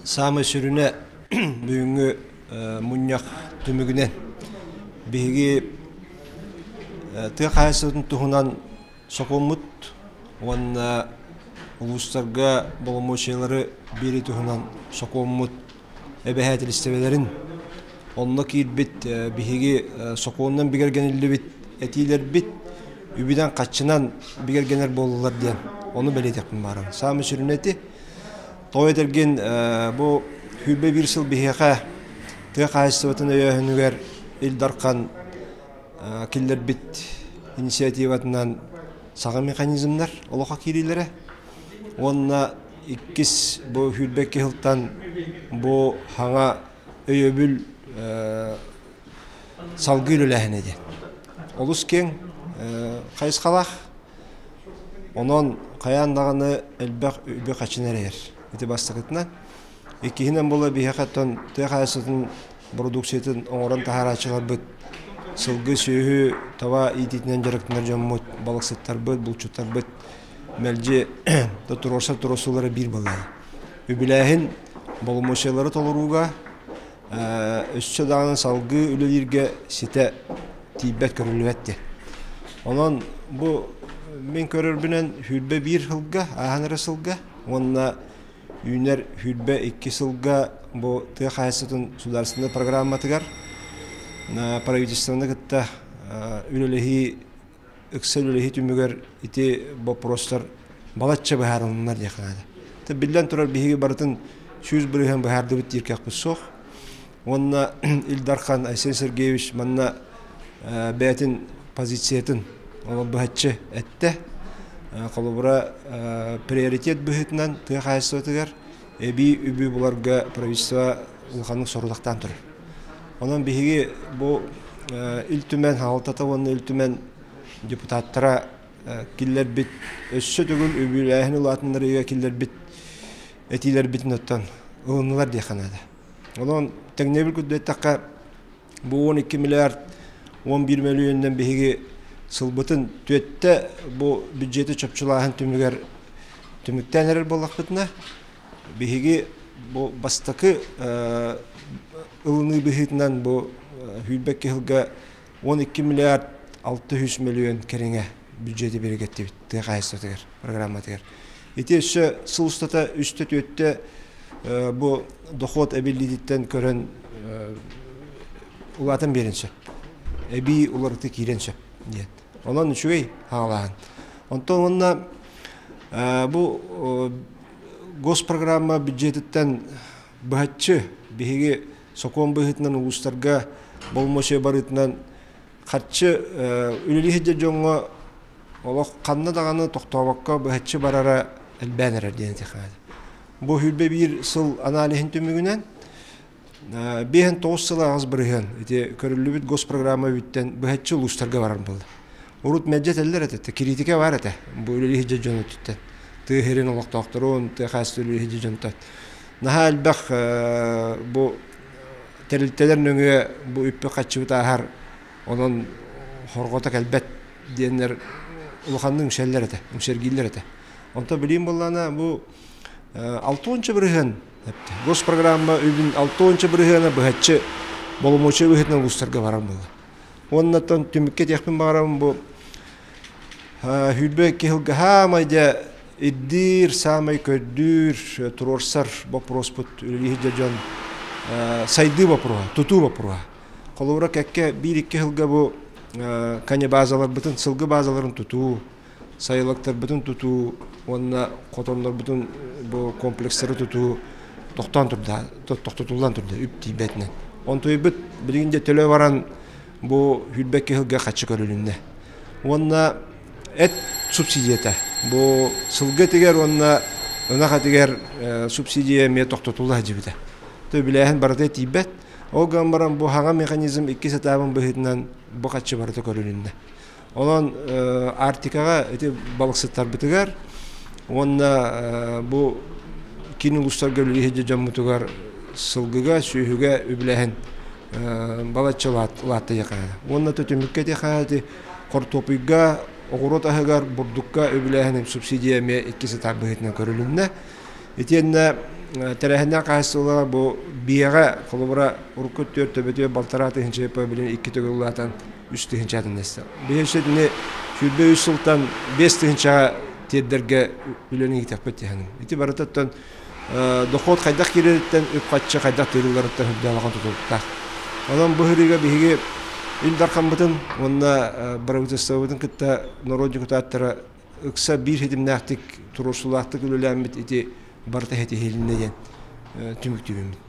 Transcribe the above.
Саамай сүрүнэ бүгүҥҥү мунньах түмүгүнэн биһиги тыа хаһаайыстыбатын туһунан сокуоммут уонна улуустарга боломуочуйалары биэрии туһунан сокуоммут эбэһээтилистибэлэрин онно киирбит биһиги сокуонунан бигэргэниллибит этиилэрбит үбүнэн-хаччынан бигэргэнэр буоллулар диэн ону бэлиэтиэхпин баҕарабын. Саамай сүрүнэ ити. Тоҕо этэргин бу 21 сыл биһиэхэ тыа хаһаайыстыбатын өйөөһүнүгэр Ил Дархан киллэрбит инициативатынан саҥа механизмнар олоххо киириилэрэ уонна иккис бу 22 сылтан бу саҥа өйөбүл салгыы үлэлээһинэ диэн. Олус киэҥ хайысхалаах. Онон хайаан даҕаны элбэх үбү-харчыны эрэйэр. Ити бастакытынан. Иккиһинэн буола биһиэхэ оттон тыа хаһаайыстыбатын бородууксуйатын оҥорон таһаарааччыларбыт сылгы, сүөһү, таба иитиитинэн дьарыктанар дьоммут, балыксыттарбыт, булчуттарбыт мэлдьи туруорсар туруорсуулара биир буоллаҕа. Үбүлээһин боломуочуйалары толорууга өссө даҕаны салгыы үлэлииргэ ситэ тиийбэт көрүллүбэт диэн. Онон бу мин көрөрбүнэн 21 сылга, ааһан эрэ сылга уонна үүнэр 22 сылга бу тыа хаһаайыстыбатын судаарыстыбаннай программатыгар правительствоны кытта үлэлэһии ыкса үлэлэһии түмүгэр ити боппуруостар балачча быһаарылыннар диэххэ наада. Биллэн турар биһиги барытын 100% быһаардыбыт диир кыахпыт суох. Уонна Ил Дархан Айсен Сергеевич манна бэйэтин позициятын быһаччы эттэ. Холобура, приоритет быһыытынан тыа хаһаайыстыбатыгар эбии үбү буларга правительство улаханнык сорудахтаан турар. Онон биһиги бу Ил Түмэн хаһалтата уонна Ил Түмэн депутаттара киллэрбит өссө төгүл үбүлээһин улаатыннарыыга киллэрбит этиилэрбитин оттон ылыннылар диэххэ наада. Онон тэҥнэбил курдук эттэххэ, бу 12 миллиард 11 мөлүйүөнүнэн биһиги сылбытын түөттэ бу бюджеты чопчулааһын түмүгэр түмүктээн эрэр буоллахпытына, биһиги бу бастакы ылыныы быһыытынан бу 22 сылга 12 миллиард 600 мөлүйүөн кэриҥэ бюджети бигэргэттибит тыа хаһаайыстыбатыгар программатыгар. Ити өссө сыл устата үстэ-түөртэ бу дохуот эбиллиититтэн көрөн улаатан биэрэн сөп. Эбии уларыта киирэн сөп диэн. Онон үчүгэй хаалааһын. Онтон уонна бу госпрограмма бюджетиттэн быһаччы биһиги сокуон быһыытынан улуустарга боломуочуйа барыытынан харчы үлэлии сылдьар дьоҥҥо олох ханна даҕаны тохтообокко быһаччы барара элбээн эрэр диэн этиэххэ. Бу 21 сыл аналиһын түмүгүнэн 59 сыл 8% ити көрүллүбүт госпрограмма үбүттэн быһаччы улуустарга барар буолла. Урут мэлдьи этэллэр этэ, кириитикэ баар этэ бу үлэлии сылдьар дьон өттүттэн. Тыа сирин олохтоохторун, тыа хаһаайыстыба үлэлии сылдьар дьонтон. Наһаа элбэх бу тэрилтэлэр нөҥүө бу үппүт-харчыбыт ааһар, онон хорҕото кэлбэт диэннэр улаханнык үҥсэллэр этэ, үҥсэргииллэр этэ. Онтон билигин буоллаҕына бу 60% госпрограмма үбүн 60% быһаччы боломуочуйа быһыытынан улуустарга барар буолла. Уонна түмүккэ этиэхпин баҕарабын бу 22 сылга хаамай дьэ ирдиир, саамай көрдүүр, туруорсар боппуруоспут үлэлии сылдьар дьон сайдыы боппуруоһа, тутуу боппуруоһа. Холобура, кэккэ биир-икки сылга бу конебазаларбытын, сылгы базаларын тутуу, сайылыктарбытын тутуу уонна хотоннорбутун бу комплекстары тутуу тохтоон турда, тохтотуллан турда үп тиийбэтинэн. Онтуйбут билигин дьэ төлө баран бу 22 сылга хаччы көрүлүннэ. Уонна эт субсидията. Бу сылгы этигэр уонна ынах этигэр субсидия эмиэ тохтотулла сылдьыбыта. Төбүлээһин барыта тиийбэт. Ол гынан баран бу хаҥа механизм иккис этабын быһыытынан бу хаччы барыта көрүлүннэ. Онон Арктикаҕа ити балыксыттарбытыгар уонна бу киин улуустарга үлэлии сылдьар дьоммутугар сылгыга, сүөһүгэ үбүлээһин балачча улаатта диэххэ Уонна түмүккэ этиэххэ ити хортуопуйга, оҕуруот аһыгар, бурдукка үбүлээһин субсидия эмиэ иккис этап быһыытынан көрүлүннэ. Итиэннэ тэрээһиннээх хаһаайыстыбалара бу биэҕэ холобура урукку түөрт төбөтүгэр 1,5 тыһыынча билин икки төгүл улаатан 3 тыһыынчатын дэстэ. Биһи итини 23 сылтан 5 тыһыынчаҕа тиэрдэргэ үлэни иитэхпит тиһэным. Ити барытыттан дохуот хайдах киирэриттэн үп-харчы хайдах тыырылларыттан үрдээх тутулуктаах. Онон бу сырыыга биһиги Ил Дархаммытын уонна правительствобытын кытта норуот депутаттара ыкса биир ситимнээхтик туруорсуулаахтык үлэлээммит ити барыта ситиһилиннэ диэн түмүктүүбүммүт.